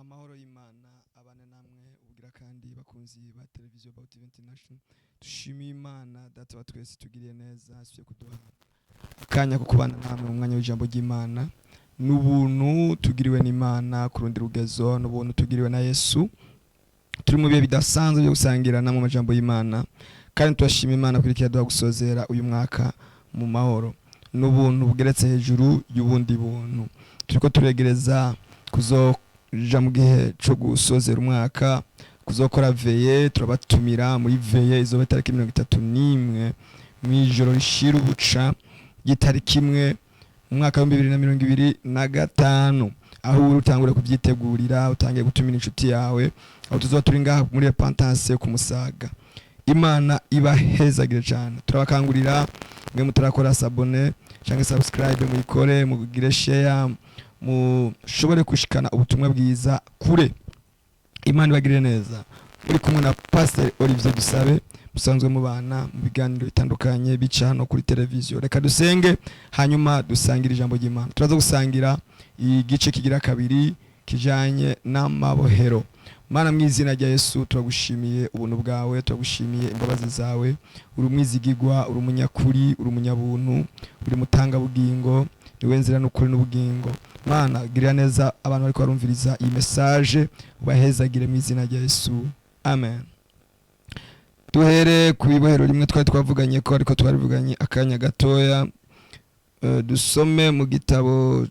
Amahoro y'Imana abane namwe ubugira kandi, bakunzi ba televiziyo About International. Dushimiye Imana Data wa twese tugiriye neza, asubiye kuduha akanya ko kubana namwe mu mwanya w'ijambo ry'Imana. N'ubuntu tugiriwe n'Imana ku rundi rugezo, n'ubuntu tugiriwe na Yesu. Turi mu bihe bidasanzwe byo gusangirana mu majambo y'Imana, kandi turashima Imana kuri duha gusozera uyu mwaka mu mahoro n'ubuntu bugeretse hejuru y'ubundi buntu. Turiko turegereza kuzoja mu gihe co gusozera umwaka, kuzokora veillée. Turabatumira muri veillée izoba itariki 31, mw'ijoro rishira ubuca y'itariki 1 mu mwaka wa 2025, aho uri utangure kubyitegurira, utangiye gutumira inshuti yawe, aho tuzoba turi ngaha muri Repentance ku Musaga. Imana ibahezagire cyane. Turabakangurira, mwe mutarakora s'abonner cyangwa subscribe, muyikore, mugire share, mushobore gushikana ubutumwa bwiza kure. Imana ibagirire neza. Muri kumwe na Pastor Olivier Dusabe, musanzwe mubana mu biganiro bitandukanye bica hano kuri televiziyo. Reka dusenge, hanyuma dusangire ijambo ry'Imana. Turaza gusangira igice kigira kabiri kijanye n'amabohero. Mana, mu izina rya Yesu, turagushimiye ubuntu bwawe, turagushimiye imbabazi zawe. Uri umwizigigwa, uri umunyakuri, uri umunyabuntu, uri mutangabugingo, niwe nzira n'ukuri n'ubugingo. Mana, girira neza abantu bariko barumviriza iyi message, ubahezagire mu izina rya Yesu, amen. Duhere ku ibohero rimwe twari twavuganye ko, ariko twarivuganye akanya gatoya. Dusome mu gitabo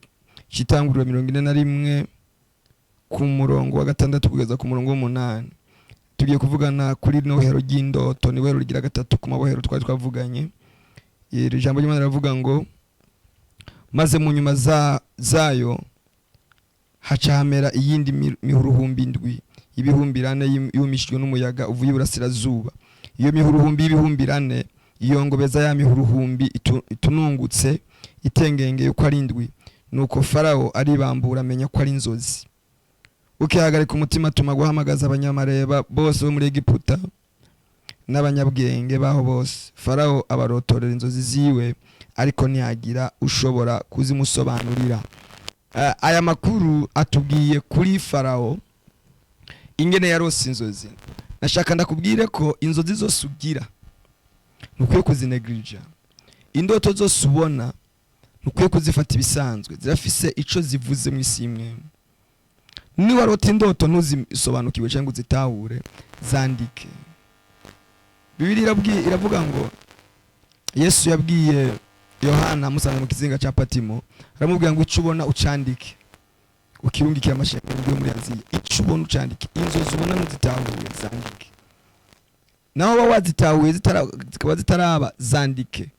cy'Itanguriro 41, ku murongo wa 6 kugeza ku murongo w'8. Tugiye kuvugana kuri rino bohero ry'indoto, ni bohero rigira gatatu ku mabohero twari twavuganye. Iri jambo ry'Imana riravuga ngo: "Maze mu nyuma zayo haca hamera iyindi mihuruhumbi indwi y'ibihumbirane yumishijwe n'umuyaga uvuye iburasirazuba. Iyo mihuruhumbi y'ibihumbirane iyongobeza ya mihuruhumbi itunungutse itengengeye uko ari indwi. Nuko Farawo aribambura, amenya ko ari inzozi. Ukihagarika umutima, atuma guhamagaza abanyamareba bose bo muri Egiputa n'abanyabwenge baho bose. Farawo abarotorera inzozi ziwe, ariko ntiyagira ushobora kuzimusobanurira." Aya makuru atubwiye kuri Farawo, ingene yarose inzozi. Nashaka ndakubwire ko inzozi zose ugira ntukwiye kuzinegirija. Indoto zose ubona ntukwiye kuzifata ibisanzwe, zirafise ico zivuze mu isi imwe. Niba warota indoto ntuzisobanukiwe cyangwa uzitahure, zandike. Bibiliya iravuga ngo Yesu yabwiye Yohana amusanze mu kizinga cya Patimo, aramubwira ngo: "Ico ubona ucandike, ukirungikira amashengero yo muri Aziya." Ico ubona ucandike. Inzozi ubona ntuzitahure, zandike. Naho uba wazitahuye zikaba zitaraba, zandike.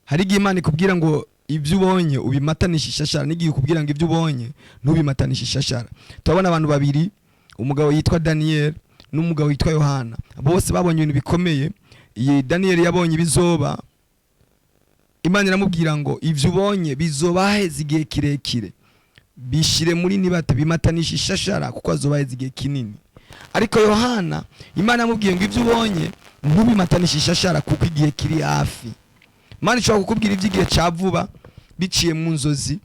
Hari igihe Imana ikubwira ngo ibyo ubonye ubimatanishe ishashara, n'igihe ikubwira ngo ibyo ubonye ntubimatanishe ishashara. Turabona abantu babiri, umugabo yitwa Daniel n'umugabo witwa Yohana, bose babonye ibintu bikomeye. Iyi Daniel yabonye ibizoba, Imana iramubwira ngo: "Ibyo ubonye bizoba haheze igihe kirekire, bishire muri nibate, bimatanisha ishashara, kuko hazoba haheze igihe kinini." Ariko Yohana, Imana yamubwiye ngo: "Ibyo ubonye ntubimatanishe ishashara, kuko igihe kiri hafi." Imana ishobora kukubwira iby'igihe cya vuba biciye mu nzozi,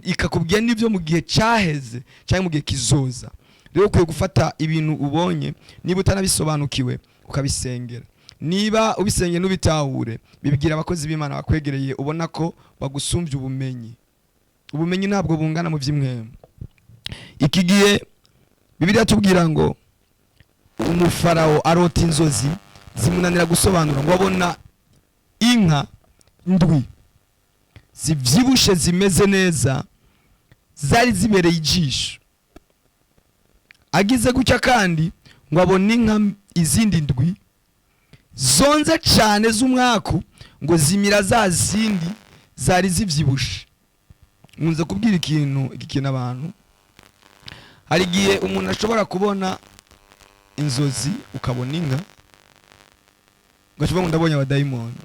ikakubwira n'ibyo mu gihe cyaheze cyangwa mu gihe kizoza. Rero ukwiye gufata ibintu ubonye, niba utanabisobanukiwe ukabisengera. Niba ubisengeye n'ubitahure, bibwira abakozi b'Imana bakwegereye, ubona ko bagusumbya ubumenyi. Ubumenyi ntabwo bungana mu by'impwemu. Iki gihe Bibiliya tubwira ngo umufarawo arota inzozi zimunanira gusobanura, ngo abona inka ndwi zivyibushe, zimeze neza, zari zibereye ijisho. Agize gutya kandi ngo abone inka izindi ndwi zonze cyane z'umwaku, ngo zimira za zindi zari zivyibushe. Nkunze kubwira ikintu iki kintu abantu: hari igihe umuntu ashobora kubona inzozi, ukabona inka, ugaca ngo: "Ndabonye abadayimoni."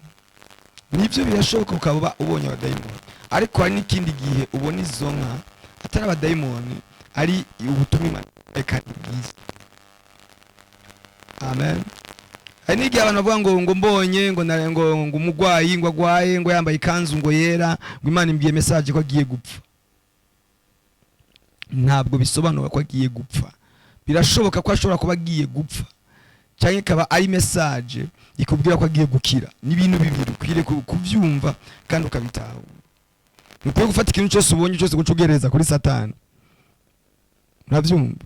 Nibyo, birashoboka ukaba ubonye abadayimoni, ariko hari n'ikindi gihe ubona izo nka atari abadayimoni, ari ubutumwa Imana kandi bwiza. Amen. Hari n'igihe abantu bavuga ngo mbonye ngo ngo umugwayi ngo agwaye, ngo yambaye ikanzu ngo yera, ngo Imana imbwiye message ko agiye gupfa. Ntabwo bisobanura ko agiye gupfa. Birashoboka ko ashobora kuba agiye gupfa, cyangwa ikaba ari message ikubwira ko agiye gukira. Ni ibintu bibiri ukwiriye kubyumva kandi ukabitahura. Ntukwiye gufata ikintu cyose ubonye cyose guca ugereza kuri Satani. Urabyumva?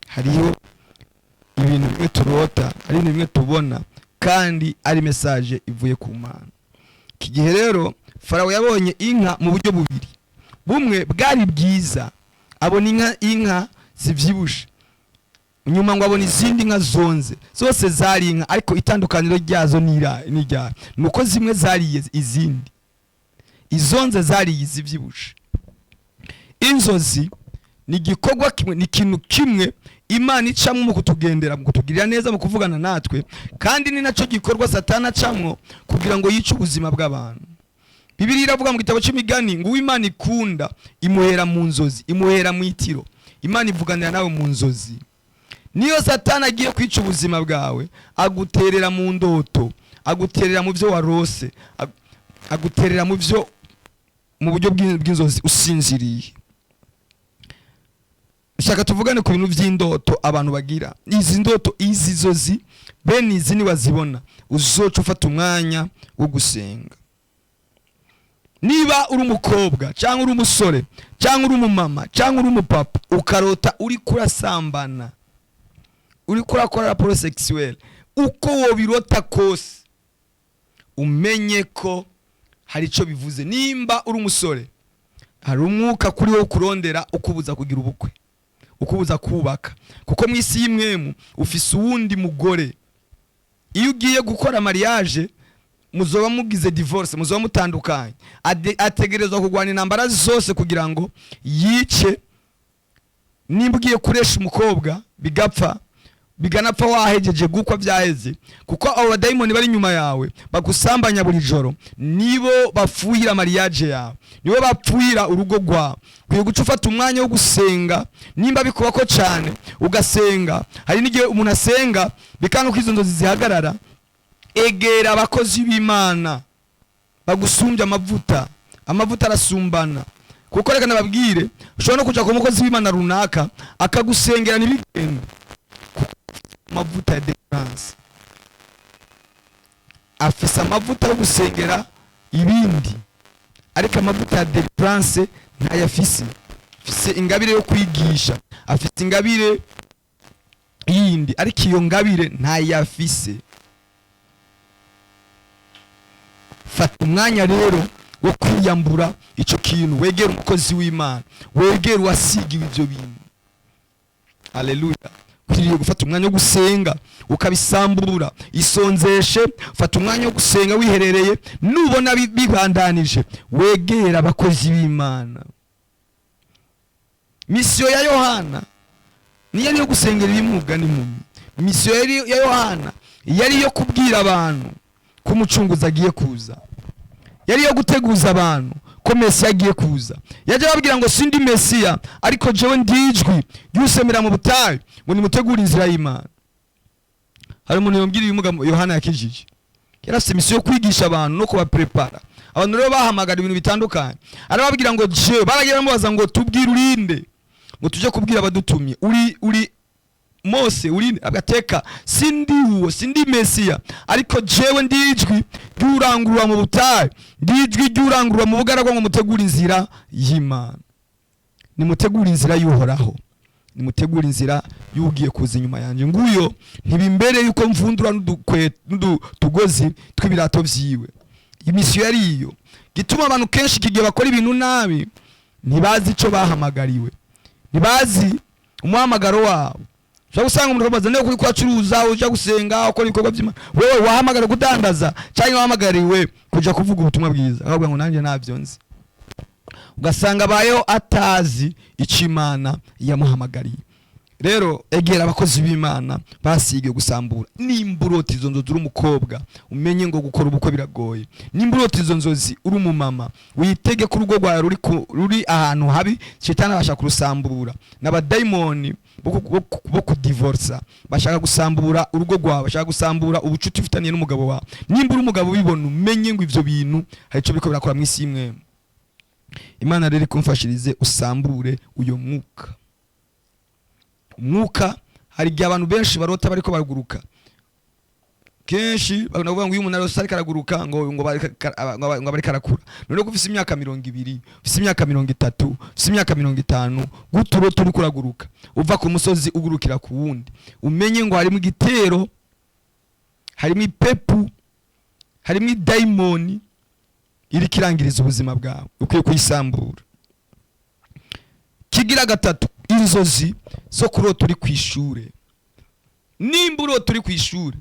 Hariho ibintu bimwe turota, hari ibintu bimwe tubona kandi ari message ivuye ku Mana. Iki gihe rero Farawo yabonye inka mu buryo bubiri. Bumwe bwari bwiza, abona inka zivyibushe, nyuma ngo abona izindi nka zonze. Zose zari inka, ariko itandukaniro ryazo ni irya nuko zimwe zariye izindi. Izonze zariye izivyibushe. Inzozi ni igikorwa kimwe, ni ikintu kimwe Imana icamwo mu kutugendera, mu kutugirira neza, mu kuvugana natwe, kandi ni nacyo gikorwa Satani acamwo kugira ngo yice ubuzima bw'abantu. Bibiliya iravuga mu gitabo cy'Imigani ngo uwo Imana ikunda imuhera mu nzozi, imuhera mu itiro. Imana ivuganira nawe mu nzozi. Niyo Satani agiye kwica ubuzima bwawe, aguterera mu ndoto, aguterera mu byo warose, aguterera mu byo mu buryo bw'inzozi usinziriye. Shaka tuvugane ku bintu by'indoto abantu bagira. Izi ndoto, izi zozi, bene izi niwazibona uzoca ufata umwanya wo gusenga. Niba uri umukobwa cyangwa uri umusore cyangwa uri umumama cyangwa uri umupapa, ukarota uri kurasambana, uri kurakora rapport sexuelle, uko wobirota kose, umenye ko hari icyo bivuze. Nimba uri umusore, hari umwuka kuri wo kurondera ukubuza kugira ubukwe, ukubuza kubaka, kuko mu isi y'impwemu ufise uwundi mugore. Iyo ugiye gukora mariage, muzoba mugize divorce, muzoba mutandukanye. Ategerezwa kurwana intambara zose kugira ngo yice. Nimba ugiye kuresha umukobwa bigapfa, biganapfa wahejeje gukwa, byaheze, kuko abo badayimoni bari inyuma yawe bagusambanya buri joro nibo bafuhira mariage yawe, nibo bapfuhira urugo rwawe. Ukwiye guca ufata umwanya wo gusenga. Nimba bikubako cyane, ugasenga. Hari n'igihe umuntu asenga bikanga ko izo nzozi zihagarara. Egera abakozi b'Imana bagusumbya amavuta. Amavuta arasumbana, kuko reka nababwire, ushobora no kuja ku mukozi w'Imana runaka akagusengera ntibigende, kuko amavuta ya deliverance, afise amavuta yo gusengera ibindi, ariko amavuta ya deliverance ntayafise. Afise ingabire yo kwigisha, afise ingabire yindi, ariko iyo ngabire ntayafise. Fata umwanya rero wo kwiyambura ico kintu, wegera umukozi w'Imana, wegera uwasigiwe ivyo bintu. Haleluya! Ukwiriye gufata umwanya wo gusenga ukabisambura. Isonzeshe, fata umwanya wo gusenga wiherereye. Nubona bibandanije, wegera abakozi b'Imana. Mission ya Yohana niyo ari yo gusengera ibimuga n'impumyi. Mission ya Yohana yari iyo kubwira abantu ko Umucunguzi agiye kuza, yari iyo guteguza abantu ko Mesiya agiye kuza. Yajya ababwira ngo sindi Mesiya, ariko jewe ndijwi ryusemera mu butayu ngo nimutegure inzira y'Imana. Hari umuntu yombwira ibimuga Yohana yakijije? Yari afite mission yo kwigisha abantu no kubaprepara. Abantu rero bahamagara ibintu bitandukanye. Arababwira ngo jewe, baragiye bamubaza ngo tubwire urinde, ngo tujye kubwira abadutumye, uri Mose, urinde? Agateka, sindi uwo, sindi Mesiya, ariko jewe ndijwi ry'urangurura mu butayu, ndijwi ry'urangurura mu bugaragwa ngo mutegure inzira y'Imana, nimutegure inzira y'Uhoraho, nimutegure inzira y'ugiye kuza inyuma yanjye. Nguyo ntibimbereye yuko mvundura n'utugozi tw'ibirato vyiwe. I mission yari iyo. Gituma abantu kenshi iki gihe bakora ibintu nabi, ntibazi ico bahamagariwe, ntibazi umuhamagaro wabo. Ushobora gusanga umuntu akabaza niba kuri kwacuruza, uja gusenga, ukora ibikorwa by'Imana, wewe wahamagara kudandaza cyangwa wahamagariwe kuja kuvuga ubutumwa bwiza? Akavuga ngo nanjye ntabyo nzi. Ugasanga abayeho atazi icyo Imana yamuhamagariye. Rero egera abakozi b'Imana basigiwe gusambura. Nimba urota izo nzozi uri umukobwa, umenye ngo gukora ubukwe biragoye. Nimba urota izo nzozi uri umumama, witege ko urugo rwawe ruri ahantu habi, Shetani abasha kurusambura n'abadayimoni bo kudivorsa. Bashaka gusambura urugo rwawe, bashaka gusambura ubucuti ufitaniye n'umugabo wawe. Nimba uri umugabo ubibona, umenye ngo ivyo bintu hari ico biriko birakora mw'isi imwe. Imana rero ikumfashirize usambure uyo mwuka. Umwuka, hari igihe abantu benshi barota bariko baraguruka. Kenshi bakavuga ngo iyo umuntu arose ariko araguruka, ngo bariko arakura. None ko ufise imyaka 20, ufise imyaka 30, ufise imyaka 50, gute urota uriko uraguruka, uva ku musozi ugurukira ku wundi? Umenye ngo harimo igitero, harimo ipepu, harimo idayimoni iriko irangiriza ubuzima bwawe, ukwiye kuyisambura. Kigira gatatu, inzozi zo kurota uri ku ishure. Nimba urota uri ku ishure,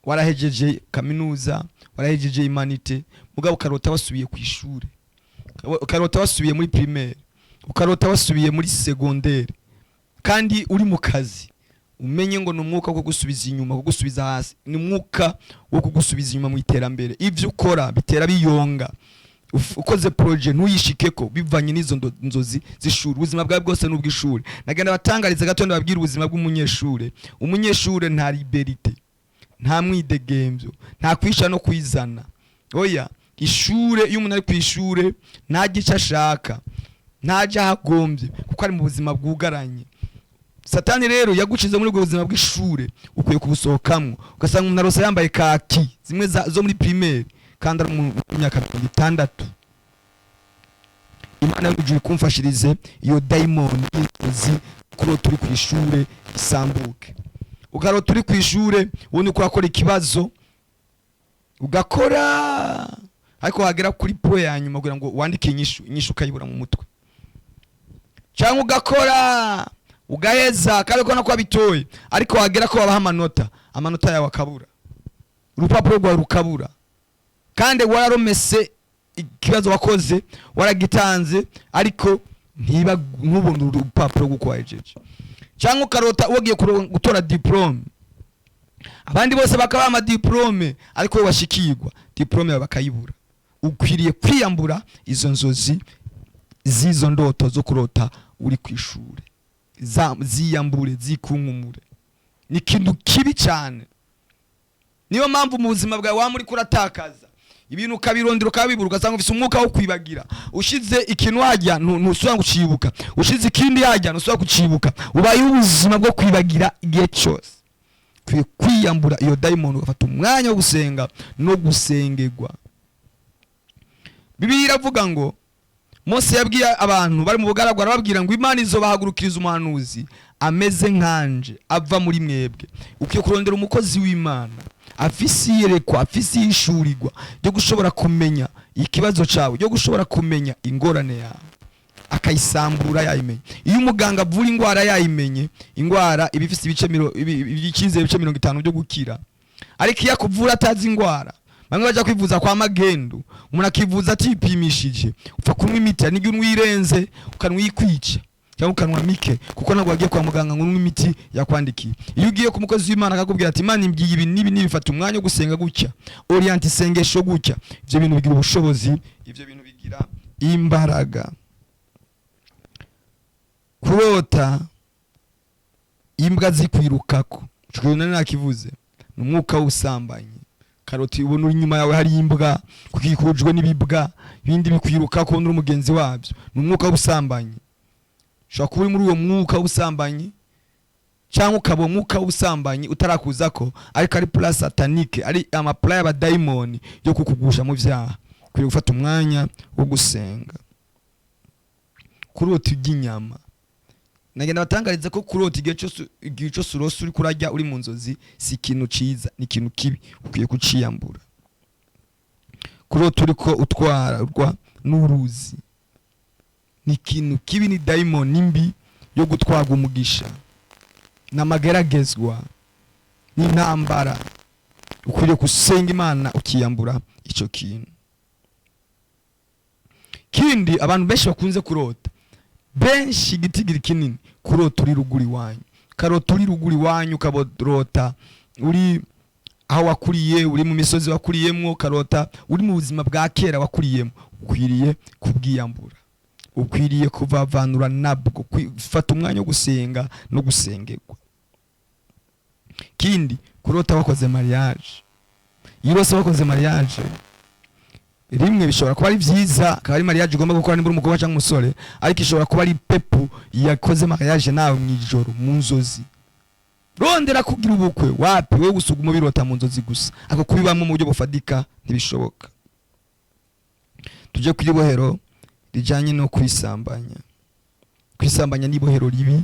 warahejeje kaminuza, warahejeje humanités, mugabo ukarota wasubiye ku ishure, ukarota wasubiye muri primaire, ukarota wasubiye muri secondaire kandi uri mu kazi, umenye ngo ni umwuka wo kugusubiza inyuma, kugusubiza hasi, ni umwuka wo kugusubiza inyuma mu iterambere. Ivyo ukora bitera biyonga. Ukoze projet ntuyishikeko bivanye n'izo nzozi z'ishuri. Ubuzima bwawe bwose n'ubw'ishuri. Nagenda batangariza gato, ndababwira ubuzima bw'umunyeshure. Umunyeshure nta liberté, nta mwidegemvyo, nta kwisha no kwizana, oya. Ishure, iyo umuntu ari ku ishure, ntajya icyo ashaka, ntajya aho agombye, kuko ari mu buzima bwugaranye. Satani rero yagucize muri ubwo buzima bw'ishure, ukwiye kubusohokamwo. Ugasanga umuntu arose yambaye kaki zimwe zo muri primaire kandi ari mu myaka 60. Imana y'ijuru ikumfashirize iyo dayimoni y'inzozi kurota uri ku ishure isambuke. Ukarota uri ku ishure, ubundi uko urakora ikibazo, ugakora, ariko wagera kuri point ya nyuma kugira ngo wandike inyishu, inyishu ukayibura mu mutwe. Cyangwa ugakora ugaheza kandi ukabona ko wabitoye, ariko wagera ko babaha amanota, amanota yawe akabura, urupapuro rwawe rukabura, kandi wararomese ikibazo wakoze, waragitanze, ariko ntiba ntubone urupapuro rw'uko wahejeje. Cyangwa ukarota wagiye gutora diplôme, abandi bose bakabaha amadiplôme, ariko wowe washikirwa diplôme yawe bakayibura. Ukwiriye kwiyambura izo nzozi z'izo ndoto zo kurota uri ku ishure. Ziyambure, zikunkumure, ni ikintu kibi cyane. Niyo mpamvu mu buzima bwawe waba uriko uratakaza ibintu, ukabirondera ukabibura, ugasanga ufise umwuka wo kwibagira. Ushize ikintu hajya, ntusubira kucibuka, ushize ikindi hajya, ntusubira kucibuka. Ubayeho ubuzima bwo kwibagira igihe cyose. Ukwiye kwiyambura iyo dayimoni, ugafata umwanya wo gusenga no gusengerwa. Bibiliya iravuga ngo Mose yabwiye abantu bari mu bugaragwa, arababwira ngo Imana izobahagurukiriza umuhanuzi ameze nkanje ava muri mwebwe. Ukwiye kurondera umukozi w'Imana afise iyerekwa, afise ihishurirwa ryo gushobora kumenya ikibazo cyawe, ryo gushobora kumenya ingorane yawe, akayisambura yayimenye. Iyo umuganga avura indwara yayimenye, indwara iba ifise icyizere ibice 50 byo gukira. Ariko iyo akuvura atazi indwara, bamwe bajya kwivuza kwa magendu, umuntu akivuza atipimishije, upfa kunywa imiti, hari n'igihe unywa irenze, ukanywa iyikwica cyangwa ukanywa mike, kuko ntabwo wagiye kwa muganga ngo unywe imiti yakwandikiye. Iyo ugiye ku mukozi w'Imana akakubwira ati: "Imana imbwiye ibi n'ibi n'ibi, fata umwanya wo gusenga gutya, orienta isengesho gutya", ibyo bintu bigira ubushobozi, ibyo bintu bigira imbaraga. Kurota imbwa zikwirukako, ico kintu nari nakivuze, ni umwuka w'ubusambanyi. Karoti ubona uri inyuma yawe hari imbwa, kukikujwe n'ibibwa ibindi bikwirukako uri umugenzi wabyo, ni umwuka w'ubusambanyi. Ushobora kuba uri muri uwo mwuka w'ubusambanyi, cyangwa ukaba umwuka w'ubusambanyi utarakuza ko, ariko ari plan satanique, ari amaplan y'abadayimoni yo kukugusha mu vyaha. Ukwiye gufata umwanya wo gusenga. Kurota urya inyama, nagenda batangariza ko kurota igihe cyose urose uri kurarya uri mu nzozi si ikintu ciza, ni ikintu kibi, ukwiye kuciyambura. Kurota uriko utwarwa n'uruzi ni ikintu kibi, ni dayimoni mbi yo gutwarwa umugisha, ni amageragezwa, ni intambara. Ukwiriye gusenga Imana ukiyambura icyo kintu. Kindi abantu benshi bakunze kurota, benshi, igitigiri kinini, kurota uri ruguru iwanyu. Karota uri ruguru iwanyu, ukarota uri aho wakuriye, uri mu misozi wakuriyemwo, ukarota uri mu buzima bwa kera wakuriyemo, ukwiriye kubwiyambura, ukwiriye kuvavanura nabwo, gufata umwanya wo gusenga no gusengerwa. Kindi, kurota wakoze mariage. Iyo urose wakoze mariage. Rimwe bishobora kuba ari vyiza, akaba ari mariage ugomba gukora niba uri umukobwa cyangwa umusore, ariko ishobora kuba ari pepu yakoze mariage nawe mu ijoro mu nzozi. Rondera kugira ubukwe, wapi, wowe gusa uguma ubirota mu nzozi gusa, ako kubibamo mu buryo bufatika ntibishoboka. Tujye ku ibohero rijanye no kwisambanya. Kwisambanya ni ibohero ribi, ni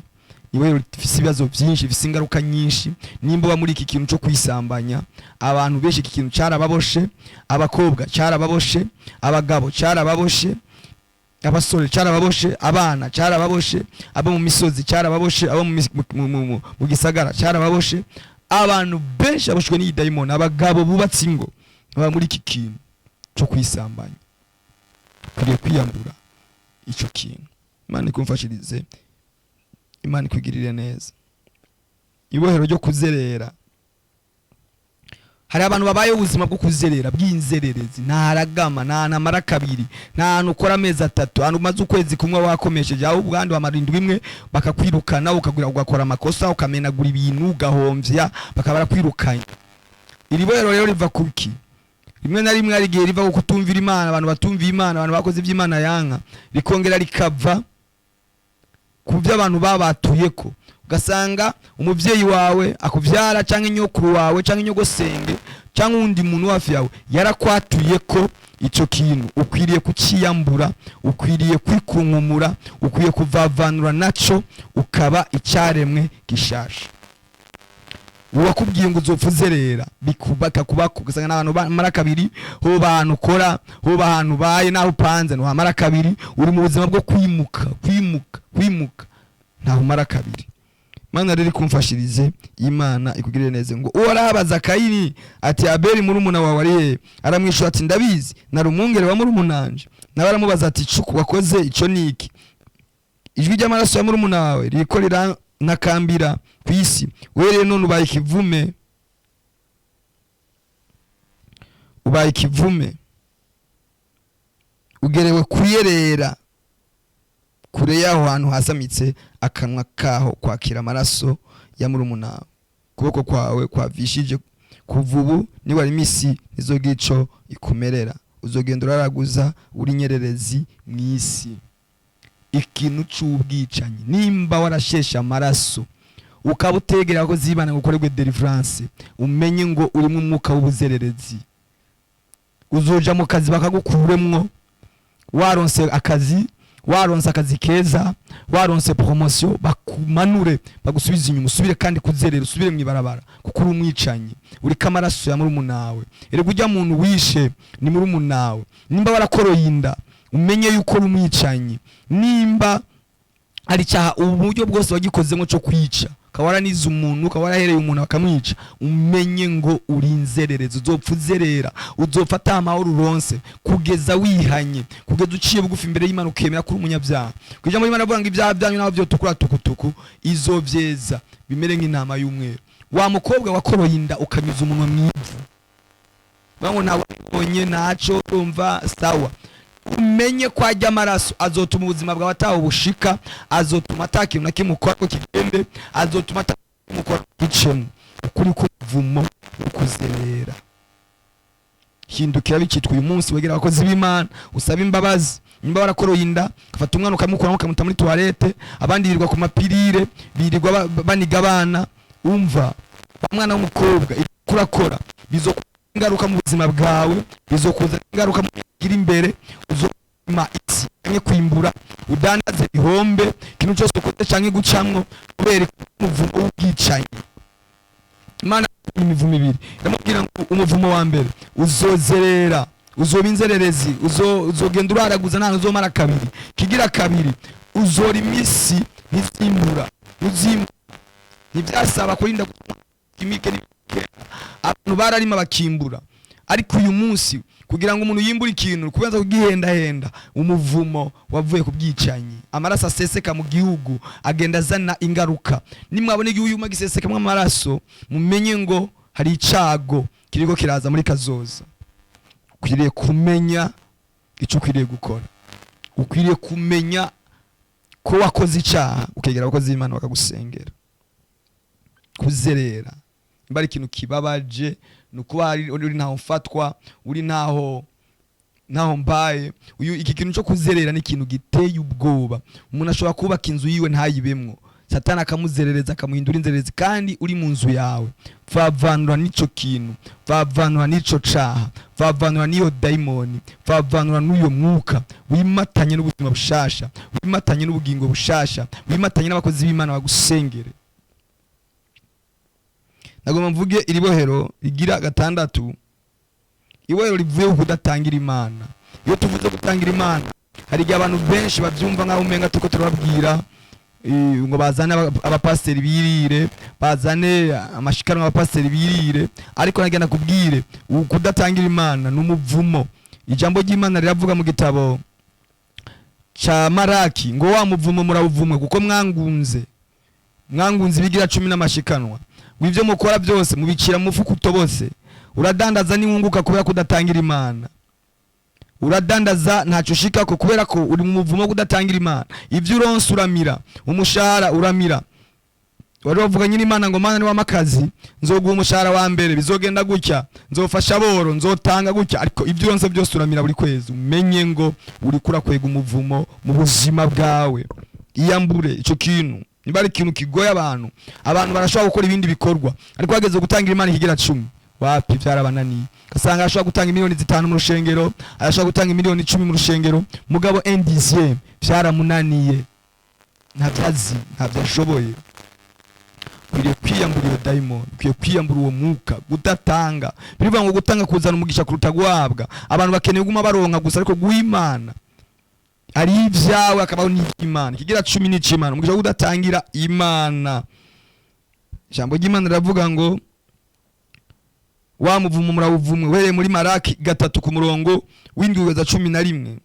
ibohero rifise ibibazo byinshi, rifise ingaruka nyinshi. Nimba uba muri iki kintu cyo kwisambanya, abantu benshi iki kintu carababoshe. Abakobwa carababoshe, abagabo carababoshe, abasore carababoshe, abana carababoshe, abo mu misozi carababoshe, abo mu gisagara carababoshe. Abantu benshi baboshwe n'iyi dayimoni. Abagabo bubatse ingo baba muri iki kintu cyo kwisambanya. Ukwiriye kwiyambura ico kintu. Imana ikumfashirize, Imana ikwigirire neza. Ibohero ryo kuzerera. Hari abantu babayeho ubuzima bwo kuzerera, bw'inzererezi. Nta haragama, nta ntamara kabiri, nta hantu ukora amezi 3, ahantu umaze ukwezi kumwe wakomesheje, aho ubwandu wamara indwi imwe bakakwirukana, ukagura, ugakora amakosa, ukamenagura ibintu, ugahomvya, bakaba barakwirukanye. Iri bohero rero riva kuki? Rimwe na rimwe hari igihe riva ku kutumvira Imana, abantu batumviye Imana, abantu bakoze iby'Imana yanka. Rikongera rikava ku byo abantu babatuyeko, ugasanga umuvyeyi wawe akuvyara, canke nyokuru wawe, canke nyogosenge, canke uwundi muntu hafi yawe yarakwatuye ko ico kintu. Ukwiriye kuciyambura, ukwiriye kwikunkumura, ukwiye kuvavanura naco, ukaba icyaremwe gishasha. Uwakubwiye ngo uzopfa uzerera, bikubaka kubako, ugasanga n'abantu bamara kabiri. Hoba ahantu ukora, hoba ahantu ubaye, n'aho upanze ntiwamara kabiri. Uri mu buzima bwo kwimuka, kwimuka, kwimuka, ntaho umara kabiri. Imana rero ikumfashirize, Imana ikugirire neza. Ngo Uhoraho abaza Kayini ati: "Abeli murumuna wawe ari he?" Aramwishyura ati: "Ndabizi, nari umwungere wa murumunanje." Nawe aramubaza ati: "Icuku wakoze ico niki? Ijwi ry'amaraso ya murumuna wawe ririko rirantakambira ku isi. Wewe none ubaye ikivume, ubaye ikivume, ugerewe kuyerera kure y'aho hantu hasamitse akanwa kaho kwakira amaraso ya murumuna wawe. Ukuboko kwawe kwavishije. Kuva ubu niwari imisi ntizogira ico ikumerera, uzogenda uraraguza uri nyererezi mw'isi." Ikintu c'ubwicanyi, nimba warasheshe amaraso, ukaba utegera ko zibana ngo ukorerwe deliverance, umenye ngo urimo umwuka w'ubuzererezi. Uzoja mu kazi bakagukuremwo. Waronse akazi, waronse akazi keza, waronse promotion, bakumanure, bagusubize inyuma, usubire kandi kuzerera, usubire mu ibarabara, kuko uri umwicanyi, uriko amaraso ya murumunawe. Erega ujya muntu wishe ni murumunawe. Nimba warakoroye inda, umenye yuko uri umwicanyi. Nimba ari icyaha, ubu buryo bwose wagikozemo cyo kwica, ukaba waranize umuntu, ukaba warahereye umuntu bakamwica, umenye ngo uri inzererezi, uzopfa uzerera, uzopfa ata amahoro uronse kugeza wihanye, kugeza uciye bugufi imbere y'Imana, ukemera ko uri umunyabyaha. Ku ijambo ry'Imana avuga ngo ibyaha byanyu naho byotukura tukutuku, izovyeza bimere nk'intama y'umweru. Wa mukobwa wakoroye inda, ukanyuza umunwa mu ivu, ngo ntabonye ntaco, urumva sawa, umenye ko ajya amaraso azotuma ubuzima bwawe ataho bushika, azotuma ata kintu na kimwe ukora ko kigende, azotuma ata kimwe ukora gicemo. Ukuri k'umuvumo wo kuzerera. Hindukira bikitwa uyu munsi, wegera abakozi b'Imana, usaba imbabazi. Nimba warakoroye inda, ufata umwana ukamukuramo, ukamuta muri toilette, abandi birirwa ku mapirire, birirwa baniga abana. Umva mwana w'umukobwa, ibyo urakora bizokuzanira ingaruka mu buzima bwawe, bizokuzanira ingaruka mu iri imbere. Uzoma isi canke kwimbura, udandaze ihombe, ikintu cyose ukoze canke gucamwo, kubera umuvumo w'ubwicanyi. Imana imivumo ibiri iramubwira ngo umuvumo wa mbere, uzozerera, uzoba inzererezi, uzogenda uraraguza, nta uzomara kabiri. Kigira kabiri, uzora imisi ntizimbura, ntuzimbura. Ntibyasaba kurinda imike n'imike. Abantu bararima bakimbura, ariko uyu munsi kugira ngo umuntu yimbure ikintu kubanza kugihendahenda. Umuvumo wavuye ku bwicanyi, amaraso aseseka mu gihugu agenda azana ingaruka. Nimwabona igihugu yuma gisesekamwo amaraso, mumenye ngo hari icago kiriko kiraza muri kazoza. Ukwiriye kumenya icyo ukwiriye gukora, ukwiriye kumenya ko wakoze icyaha, ukegera abakozi b'Imana bakagusengera. Kuzerera nimba ari ikintu kibabaje, ni ukuba uri ntaho ufatwa, uri ntaho. Ntaho mbaye. Uyu iki kintu cyo kuzerera ni ikintu giteye ubwoba. Umuntu ashobora kubaka inzu yiwe ntayibemwo, Satani akamuzerereza, akamuhindura inzererezi kandi uri mu nzu yawe. Vavanura n'ico kintu, vavanura n'ico caha, vavanura n'iyo dayimoni, vavanura n'uyo mwuka wimatanye n'ubuzima bushasha, wimatanye n'ubugingo bushasha, wimatanye n'abakozi b'Imana bagusengere. Nagomba mvuge iri bohero rigira gatandatu, ibohero rivuye ku kudatangira Imana. Iyo tuvuze gutangira Imana, hari igihe abantu benshi babyumva nk'aho umenga turiko turababwira ngo bazane abapasiteri birire, bazane amashikanwa abapasiteri birire. Ariko nagenda kubwire, kudatangira Imana ni umuvumo. Ijambo ry'Imana riravuga mu gitabo ca Maraki ngo: "Wa muvumo murawuvumwe, kuko mwangunze ibigira cumi n'amashikanwa, ngo ibyo mukora byose mubicira mu mufuko utobose." Uradandaza niwunguka kubera kudatangira Imana. Uradandaza ntacyo ushikako kubera ko uri mu muvumo wo kudatangira Imana. Ibyo uronse uramira, umushahara uramira. Wari wavuga nyine Imana ngo: "Mana, niwampa akazi nzoguha umushahara wa mbere, bizogenda gutya, nzofasha boro, nzotanga gutya." Ariko ibyo uronse byose uramira buri kwezi. Umenye ngo uriko urakwega umuvumo mu buzima bwawe. Iyambure ico kintu. Niba ari ikintu kigoye abantu, abantu barashobora gukora ibindi bikorwa, ariko hageze gutangira Imana ikigira cumi, wapi, byarabananiye. Ugasanga arashobora gutanga miliyoni 5 mu rushengero, arashobora gutanga miliyoni 10 mu rushengero, mugabo un dixième byaramunaniye, ntabyo azi, ntabyo ashoboye. Ukwiriye kwiyambura iyo dayimoni, ukwiye kwiyambura uwo mwuka kudatanga. Birivuga ngo gutanga kuzana umugisha kuruta guhabwa. Abantu bakeneye kuguma baronka gusa, ariko guha Imana ari ibyawe, akabaho n'iby'Imana. Ikigira cumi n'ic'Imana, umugisha wo kudatangira Imana. Ijambo ry'Imana riravuga ngo: "Wa muvumo murawuvumwe." Uhereye muri Maraki 3 ku murongo w'7 kugeza 11,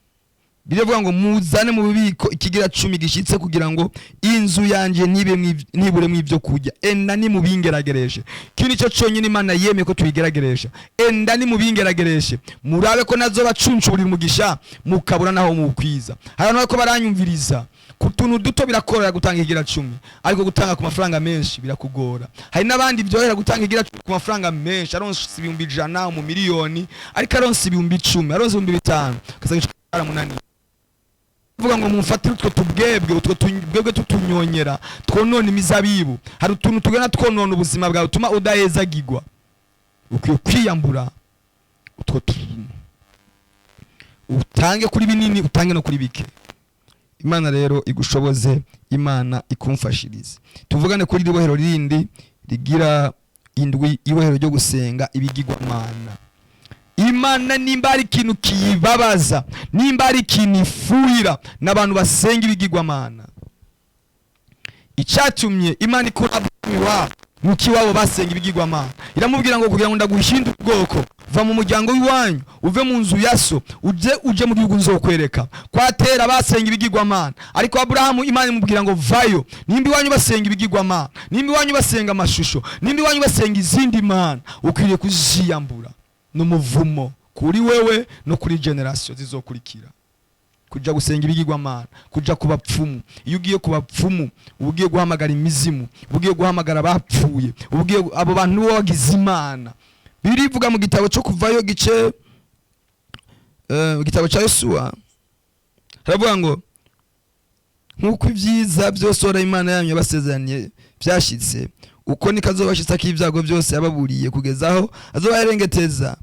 biravuga ngo: "Muzane mu bubiko ikigira cumi gishitse, kugira ngo inzu yanje ntiburemwo ibyo kurya. Enda nimubingeragereshe." Iki nicyo cyonyine Imana yemeye ko tuyigerageresha. "Enda nimubingeragereshe, murabe ko nazo bacuncurira umugisha mukabura naho muwukwiza." Hari abantu bariko baranyumviriza, ku tuntu duto birakorera gutanga igira cumi, ariko gutanga ku mafaranga menshi birakugora. Hari n'abandi byohera gutanga igira cumi ku mafaranga menshi, aronse 100,000, mu miliyoni, ariko aronse 10,000, aronse 5,000, ugasanga ico cyaramunaniye. Vuga ngo mumfatire utwo tubwebwe, utwo tubwebwe tutunyonyera twonona imizabibu. Hari utuntu tugenda twonona ubuzima bwawe, tuma udahezagirwa. Ukwiye kwiyambura utwo tuntu, utange kuri binini, utange no kuri bike. Imana rero igushoboze, Imana ikumfashirize. Tuvugane kuri iri bohero rindi rigira indwi, ibohero ryo gusenga ibigirwamana. Imana nimba ari ikintu kiyibabaza, nimba ari ikintu ifuhira, n'abantu basenga ibigirwamana. Icyatumye Imana ikura Aburahamu iwabo nuko iwabo basenga ibigirwamana. Iramubwira ngo: "Kugira ngo ndaguhindure ubwoko, va mu muryango w'iwanyu, uve mu nzu ya so, uje mu gihugu nzokwereka." Kwatera basenga ibigirwamana, ariko Aburahamu Imana imubwira ngo: "Vayo." Nimba iwanyu basenga ibigirwamana, nimba iwanyu basenga amashusho, nimba iwanyu basenga izindi mana, ukwiriye kuziyambura. N'umuvumo kuri wewe no kuri génération zizokurikira kuja gusenga ibigirwamana, kuja ku bapfumu. Iyo ugiye ku bapfumu, uba ugiye guhamagara imizimu, uba ugiye guhamagara abapfuye, uba ugiye abo bantu nibo wagize Imana. Birivuga mu gitabo cyo Kuvayo, gice igitabo cya Yosuwa, haravuga ngo: "Nk'uko ibyiza byose Uhoraho Imana yanyu yabasezeraniye byashitse, uko niko azobashitsa ibyago byose yababuriye, kugeza aho azobaherengeteza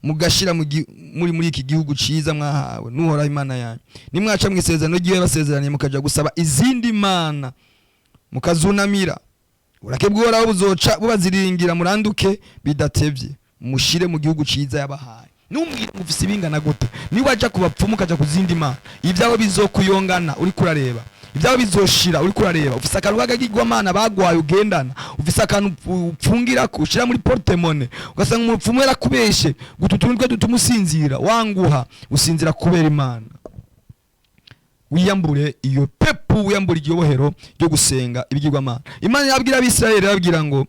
mugashira muri iki gihugu ciza mwahawe n'Uhoraho Imana yanyu. Nimwaca mu isezerano ryiwe yabasezeraniye, mukaja gusaba izindi mana mukazunamira, uburake bw'Uhoraho buzoca bubaziringira, muranduke bidatevye, mushire mu gihugu ciza yabahaye." Numbwira ngo ufise ibingana gute, niba waja ku bapfumu, ukaja ku zindi mana, ibyawe bizokuyongana uriko urareba, ibyawe bizoshira uriko urareba. Ufise akantu k'akagirwamana bagwaye ugendana, ufise akantu upfungirako, ushira muri porte-monnaie, ugasanga umupfumu yarakubeshe guta utuntu twe dutuma usinzira, wanguha usinzira kubera Imana. Wiyambure iyo pepu, wiyambure iryo bohero ryo gusenga ibigirwamana. Imana yabwira Abisirayeli, irababwira ngo: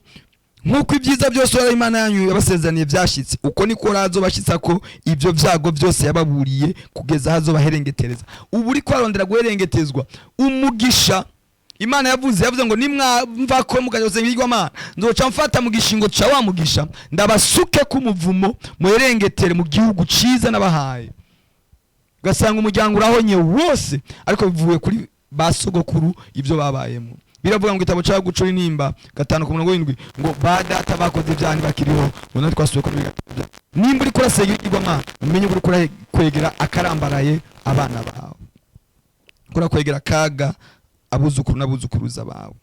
"Nk'uko ibyiza byose Uhoraho Imana yanyu yabasezeraniye byashitse, uko niko azobashitsa ko ibyo byago byose yababuriye, kugeza aho azobaherengetereza." Ubu uriko arondera guherengetezwa. Umugisha Imana yavuze ngo: "Nimwamva ko mukajya gusenga ibigirwamana, nzoca mfata mu gishingo ca wa mugisha, ndabasuke k'umuvumo, muherengetere mu gihugu ciza nabahaye." Ugasanga umuryango urahonye wose, ariko bivuye kuri ba sogokuru, ibyo babayemo. Biravuga ngo igitabo cya Gucura Intimba 5 ku murongo w'7 ngo ba data bakoze ibyaha ntibakiriho, ngo natwe twasubiye kuri bigatatu. Nimba uriko urasenga ibigirwamana, umenye ko uriko urakwegera akarambaraye abana bawe, uriko urakwegera akaga abuzukuru n'abuzukuruza bawe.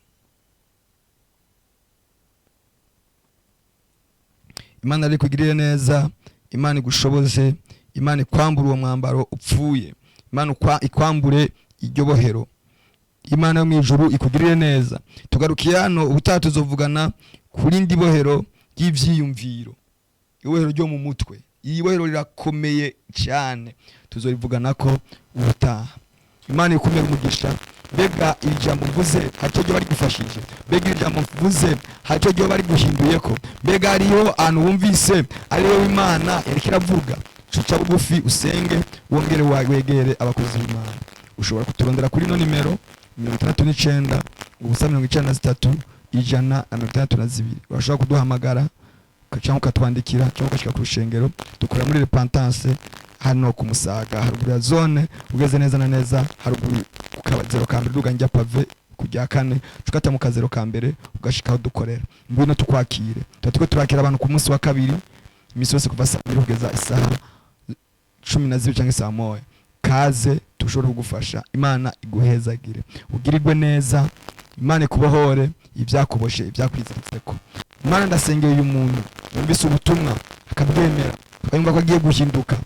Imana rero ikugirire neza, Imana igushoboze, Imana ikwambure uwo mwambaro upfuye, Imana ikwambure iryo bohero. Imana yo mu ijuru ikugirire neza. Tugarukiye hano, ubutaha tuzovugana kuri ndi bohero ry'ivyiyumviro, ibohero ryo mu mutwe. Iyi bohero rirakomeye cyane, tuzorivugana ko ubutaha. Imana ikumere umugisha. Mbega iri jambo mvuze hari icyo ryoba rigufashije? Mbega iri jambo mvuze hari icyo ryoba riguhinduyeko? Mbega hariho ahantu wumvise ariwe Imana yariko iravuga? Cuca bugufi, usenge, wongere wegere abakozi b'Imana. Ushobora kuturondera kuri ino nimero: 69 0 93 162. Urashobora kuduhamagara cyangwa ukatwandikira cyangwa ugashika ku rushengero. Dukorera muri Repentance hano ku Musaga, haruguru ya zone. Ugeze neza na neza haruguru ku kazero ka mbere, uduga njya pavé ku rya kane, ukata mu kazero ka mbere, ugashika aho dukorera. Ngwino tukwakire. Tuba turiko turakira abantu ku munsi wa kabiri, iminsi yose kuva saa 2 kugeza isaha 12 cyangwa saa 1. Kaze tushobore kugufasha. Imana iguhezagire, ugirirwe neza, Imana ikubohore ibyakuboshe, ibyakwiziritseko. Imana, ndasengeye uyu muntu yumvise ubutumwa akabwemera, akayumva ko agiye guhinduka.